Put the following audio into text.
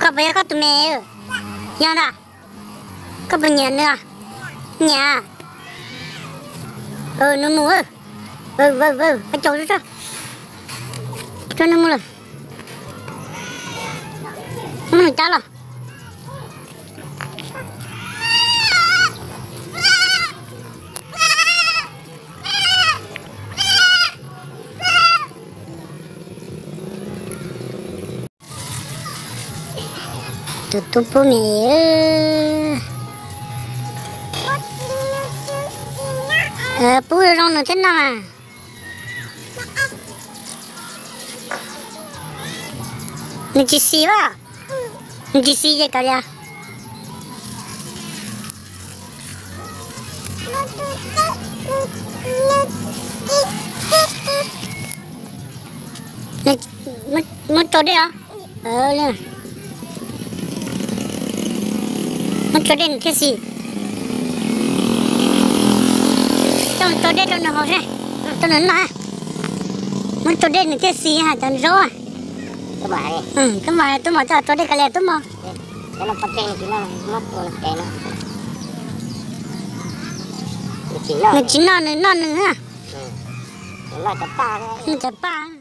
Puas yog koj tus me? Yog ntag. Koj puas nyiam nws? Nyiam. Nws mus. Pab caug tso, tso nws mus lawm. Muab nws cab los. Tus tub pub me, pub zoo zoo nws thiaj noj mas. Nws tsis xis a? Nws tsis xis ces kav liam. Muab tso dej os. Muab tso dej nws thiaj xis. Coj tso dej rau nws haus seb, rau nws noj. Muab tso dej nws thiaj xis hais cov zaub. Tub mas, tub mas coj tso dej kav liam tub mas. Nws tsis noj, nws noj nws. Noj cov paj.